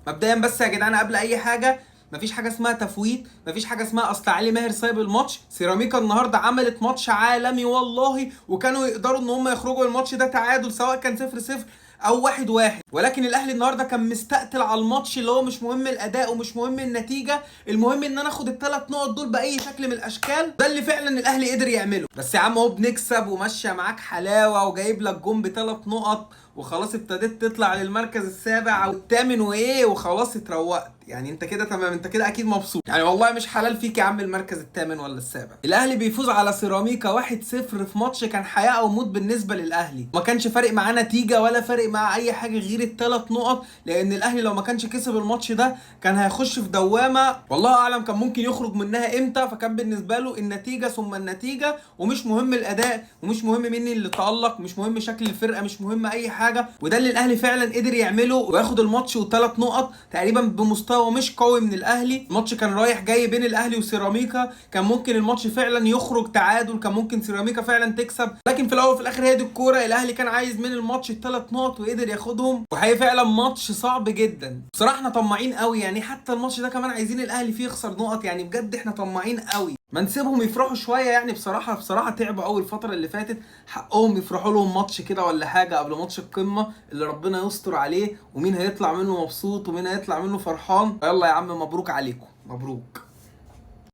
مبدئيا بس يا جدعان قبل اي حاجة، مفيش حاجة اسمها تفويت، مفيش حاجة اسمها اصل علي ماهر سايب الماتش. سيراميكا النهارده عملت ماتش عالمي والله، وكانوا يقدروا ان هم يخرجوا الماتش ده تعادل سواء كان 0-0 او 1-1، ولكن الاهلي النهارده كان مستقتل على الماتش، اللي هو مش مهم الاداء ومش مهم النتيجة، المهم ان انا اخد الثلاث نقط دول باي شكل من الاشكال. ده اللي فعلا الاهلي قدر يعمله. بس يا عم اهو بنكسب وماشية معاك حلاوة وجايب لك جون بثلاث نقط، وخلاص ابتديت تطلع للمركز السابع او الثامن وايه، وخلاص اتروقت يعني، انت كده تمام، انت كده اكيد مبسوط يعني، والله مش حلال فيك يا عم المركز الثامن ولا السابع. الاهلي بيفوز على سيراميكا 1-0 في ماتش كان حياة او موت بالنسبة للاهلي، ما كانش فارق معاه نتيجة ولا فارق معاه اي حاجة غير الثلاث نقط، لان الاهلي لو ما كانش كسب الماتش ده كان هيخش في دوامه والله اعلم كان ممكن يخرج منها امتى. فكان بالنسبة له النتيجة ثم النتيجة، ومش مهم الاداء ومش مهم مين اللي تالق، مش مهم شكل الفرقة، مش مهم اي حاجة. وده اللي الاهلي فعلا قدر يعمله وياخد الماتش وثلاث نقط تقريبا بمستوى مش قوي من الاهلي. الماتش كان رايح جاي بين الاهلي وسيراميكا، كان ممكن الماتش فعلا يخرج تعادل، كان ممكن سيراميكا فعلا تكسب، لكن في الاول وفي الاخر هي دي الكورة. الاهلي كان عايز من الماتش الثلاث نقط وقدر ياخدهم، وحقيقي فعلا ماتش صعب جدا بصراحة. احنا طماعين قوي يعني، حتى الماتش ده كمان عايزين الاهلي فيه يخسر نقط يعني، بجد احنا طماعين قوي، ما نسيبهم يفرحوا شوية يعني. بصراحة تعبوا قوي الفترة اللي فاتت، حقهم يفرحوا لهم ماتش كده ولا حاجة قبل ماتش القمه اللي ربنا يستر عليه، ومين هيطلع منه مبسوط ومين هيطلع منه فرحان. يلا يا عم مبروك عليكم، مبروك.